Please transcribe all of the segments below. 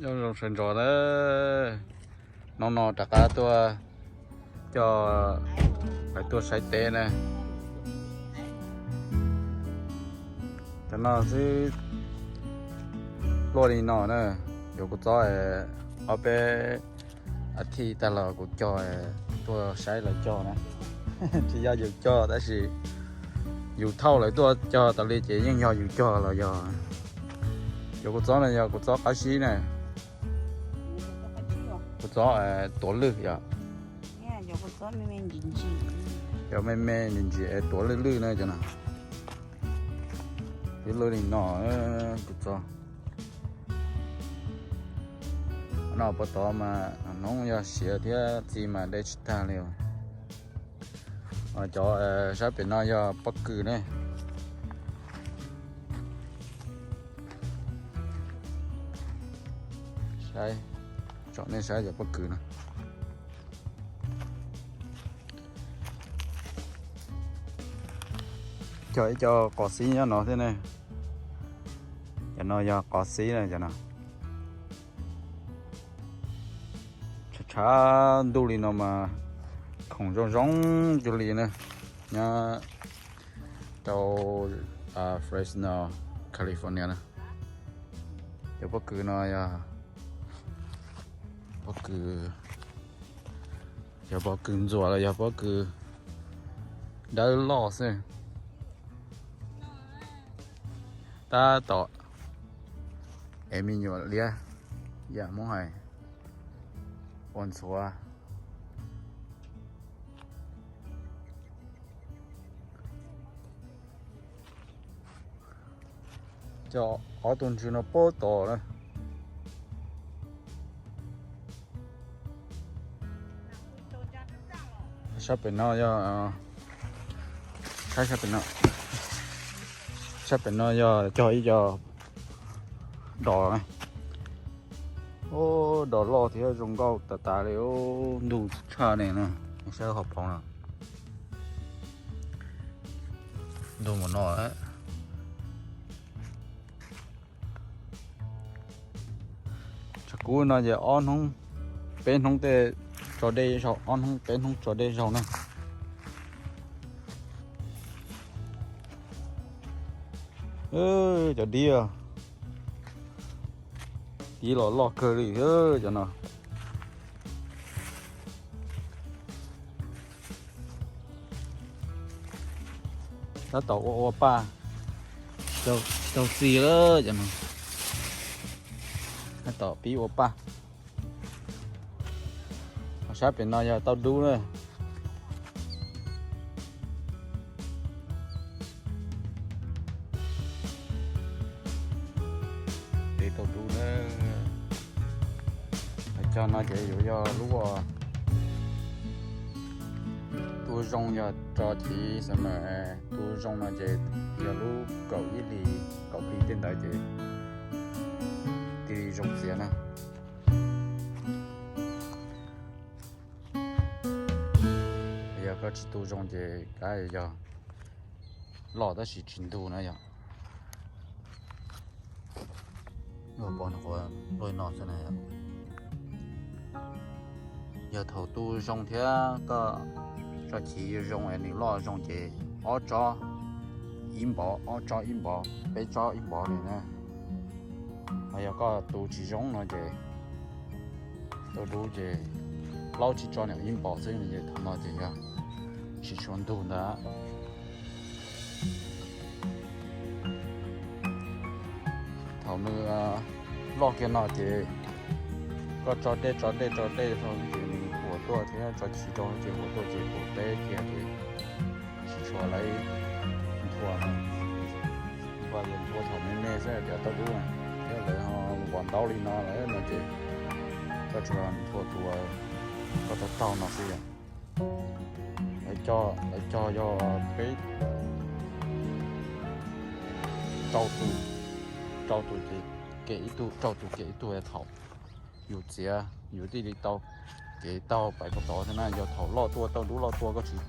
Nyob zoo sawv ntxov na, hnub no rov qab tuaj coj lawv tuaj saib teb na. Cov no xwb, luaj li no na, yuav kuv txob ob peb a thiv tag los kuv cog tuaj saib lawv cog na. Tsis yog yus cog tab sis yus thauj lawv tuaj cog tas li ces yeej yog yus cog los yog. Yuav kuv txob no yog kuv txob qab sib na. Kuv txob tuav lwj yom. Cov me me ntsim ntsim es tuav lwj lwj na cov no. Tib lwj li no, kuv txob no puag tod mas hnub yog siav thiab txiv mas dej tsis tag li. Cov sab pem no yog pob kws ne. Saib, tsom nej saib cov pob kws no. Cog ib co qos xib nyob no thiab ne. Cov no yog qos xib na cov no. Tshav tshav ntuj li no mas khoom zoo zoo cuag li na. Nyob rau Fresno, California na. Cov pob kws no yog pob kws, yog pob kws ntxuam los yog pob kws dawb loj xwb. Tab tom es me nyuam liab yam Hmoob hais ua ntxhuav. Cov ob tug ntswg no puag tod na. Sab pem no yog, sab pem no, sab pem no yog cog ib co dos na. Ub, dos loj thiab zoo nkauj tas tas li, ntug tshaj ne na. Saib hauv paus no, ntug mus no. Tshav kub no ces ob hnub peb hnub tej tso dej zaug, ob hnub peb hnub tso dej zaug na. Cov dib, dib los loj kawg li thiab cov no. Tab tom ua ua paj, tsis tau txi lawm cov no. Tab tom pib ua paj. Sab pem no yog tauj dub na. Teb tauj dub na. Cog no ces yuav yog lub tu zoo, yog tso chiv summer, tu zoo no ces yog lub kaum ib hlis, kaum hli tej ntawd ces tig zoo txiav na. Yog koj tsis tu zoo ces kav yog loj tab sis tsis ntug na yom. Luaj pov no xwb na. Yog thaum tu zoo thiab koj tso chiv zoo es nws loj zoo ces ob tsob ib npov, ob tsob ib npov, peb tsob ib npov li na. Ho yog koj tu tsis zoo no ces tauj dub ces plaub tsib tsob nws ib npov xwb no ces thaum no ces yog tsis tshua ntug ntag. Thaum nws loj kiag no ces koj tso dej tso dej tso dej rau ces nws huam tuaj thiab, tso chiv rau ces huam tuaj ces huam teb kiag ces tsis tshua lawv nthua no. Nthua ces nthua thaum me me xwb tias tauj dub na, thiab lawv ho nquas ntaub li no lawm no ces koj tsuas nthua tus koj tau taug no xwb. Lawv cog yog peb rau tus, rau tus ces kem ib tug, rau tus kem ib tug thaum yus txiav yus thiaj li tau kev taug pais puag tod thiab na. Yog thaum loj tuaj, tauj dub loj tuaj koj tsis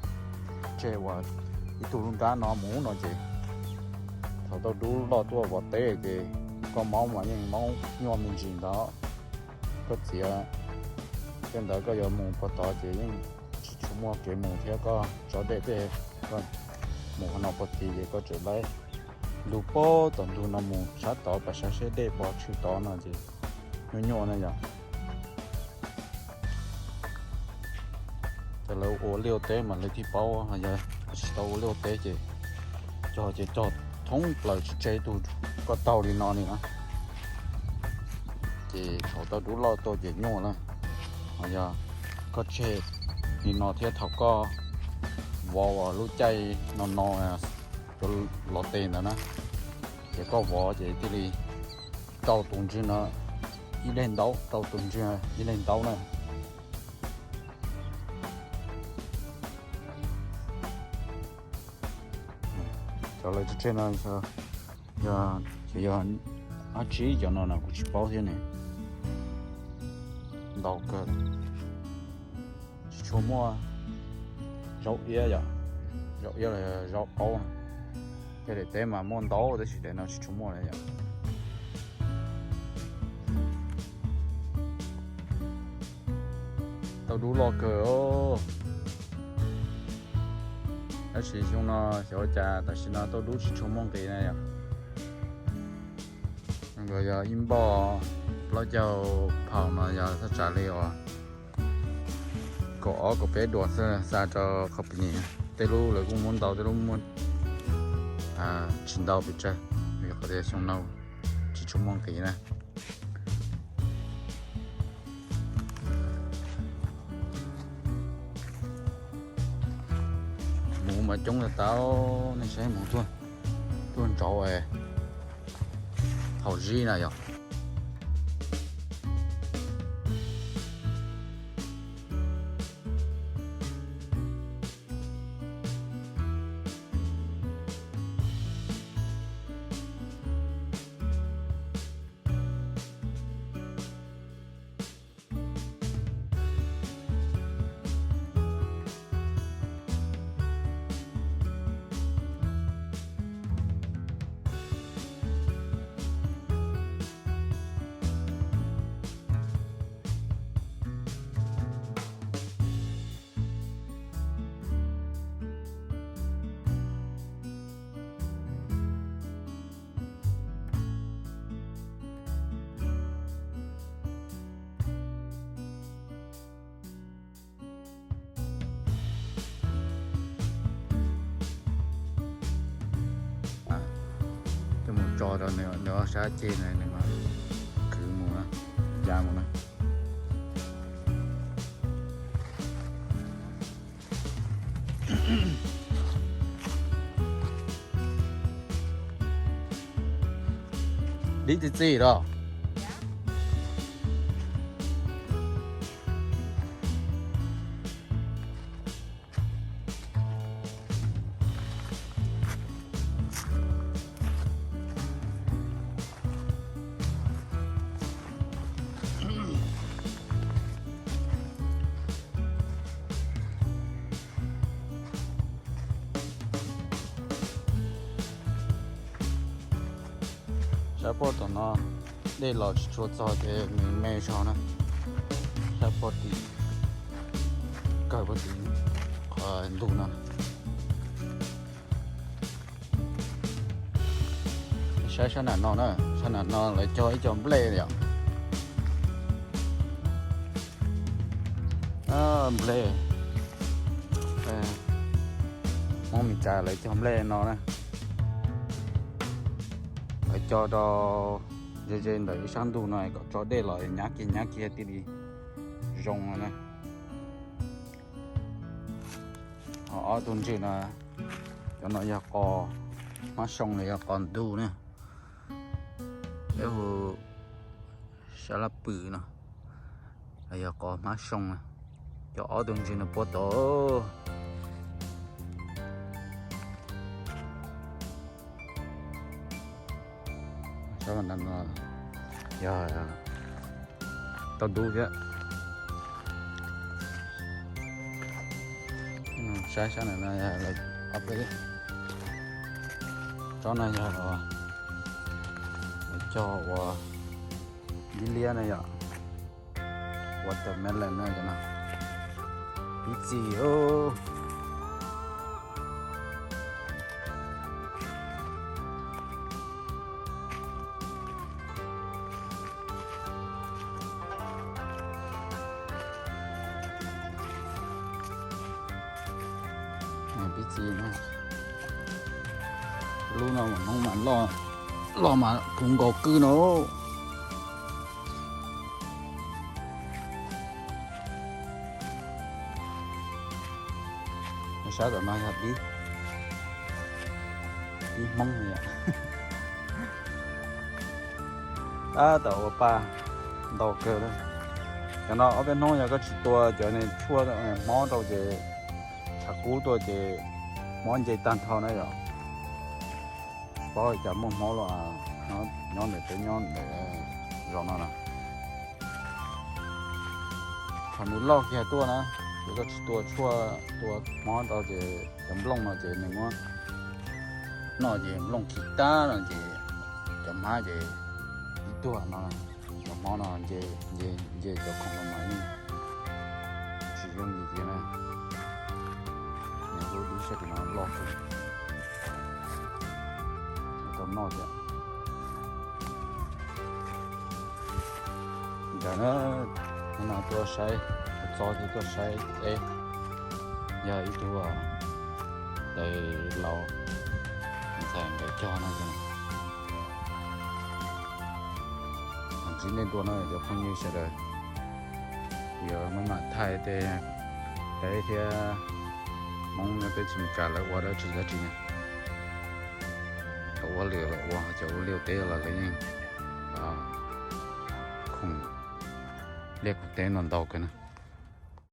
tseg uas ib tug lub nrab no mus no ces thaum tauj dub loj tuaj vov teb ces koj maub mas yeej maub nyuaj me ntsis ntawd. koj txiav, tej ntawd koj yuav mus puag tod ces yeej tsis tshua muaj kev mus thiab. Koj tso dej tej, koj mus qhov no puag tid ces koj tseem laib ntug pob tom ntug no mus sab tod pas sab seb dej pov tshwm tod no ces nyuaj nyuaj na yom. Ces lawv ua liaj ua teb mas lawv thiaj paub, yog tsis tau ua liaj ua teb ces cog ces cog thoob plaws tsis tseg tus koj taug li no li na. Ces thaum tau dub loj tuaj ces nyuaj na. Ho yog koj tseg li no thiab thaum koj vov uas lub caij no no cov los tes ntawd na, ces koj vov ces thiaj li rau tus ntswg no ib leeg ntaub, rau tus ntswg ib leeg ntaub na. Cov lawv tseg no yog, yog dab tsi cov no na kuv tsis paub thiab ne. Ntau kawg, tsis tshua muaj zaub iab yom, zaub iab los zaub qaub. Tej daim teb mas muaj ntau tab sis daim no tsis tshua muaj li yom. Tau dub loj kawg os. Tab sis xyoo no xyov ua cas tam sim no tau dub tsis tshua muaj nqis na yom. Nkawd yog ib npoj plaub caug phaum no yog thaj tsam li uas kaum ob kaum peb duas xwb xa rau company. Tej lub lawv kuj muab ntau, tej lub muab tsis ntau pes tsawg, vim qhov tias xyoo no tsis tshua muaj nqis na. Mus mas coob tas tas, nej saib mus tuaj, tuaj ntsauv haus zib na yom. Coj mus tso rau nws ob sab ceg na, nws mas khwv mus na, ya mus na. Dib txi txiv los. Sab pog tom no dej los tsis tshua txog ces nws me zog na. Sab pog tim, kawg pog tim qhov ntug no. Saib sab nram no na, sab nram no lawv cog ib co nplej yom. Nplej, Hmoob Mes Kas lawv cog nplej no na. Lawv cog rau ze ze ntawm ib sab ntug no kom tso dej los nyab kiag nyab kiag thiaj li zoo na. Ho ob tug ntswg no, cov no yog qos hmab soo los yog qos ntug na. Peb hu sab laj pwm no, los yog qos hmab soo na. Cov ob tug ntswg no puab tod. Sab no yog tau dub thiab. Saib sab no, tsob no yog lawv cog ua dib liab na yom. Watermelon na cov no. Pib txi. Pib txi na. Lub no mas hnub mas loj, loj mas puv nkaus kwj no. Sab tom no yog dib, dib Hmoob yom. Tab tom ua pa ntau kawg li. Cov no ob peb hnub yog koj tsis tua cov niag tshuaj hmob rau ces tshav kub tuaj ces hmob nce tag nrho na yom. Tsis paub cas muaj hmob los nyob ntawm peb nyob ntawm zos no na. Thaum nws loj kiag tuaj na, ces koj tsis tua tshuaj tua hmob rau ces cov nplooj no ces nws muab noj ces nplooj khi tag no ces cov hmab ces ib tuag no, cov hmob no nce, nce cov khoom no mas yeej tsis yooj yim kiag na. Nws lub dib sab tim no loj kawg. Tau noj thiab. Ntawd na, no tuaj saib, txo thiab tuaj saib teb, yog ib tug tais laus ntxhais nkawd cog no. Ntxiv nej ntua no cov phooj ywg sawv daws, yuav maj mam thaij tej teb thiab Hmoob nyob teb chaws Amelikas lawv ua dab tsi dab tsi na. Thaum ua lwm los ua cov ua liaj teb los lawv yeej khoom liaj khoom teb no ntau kawg na.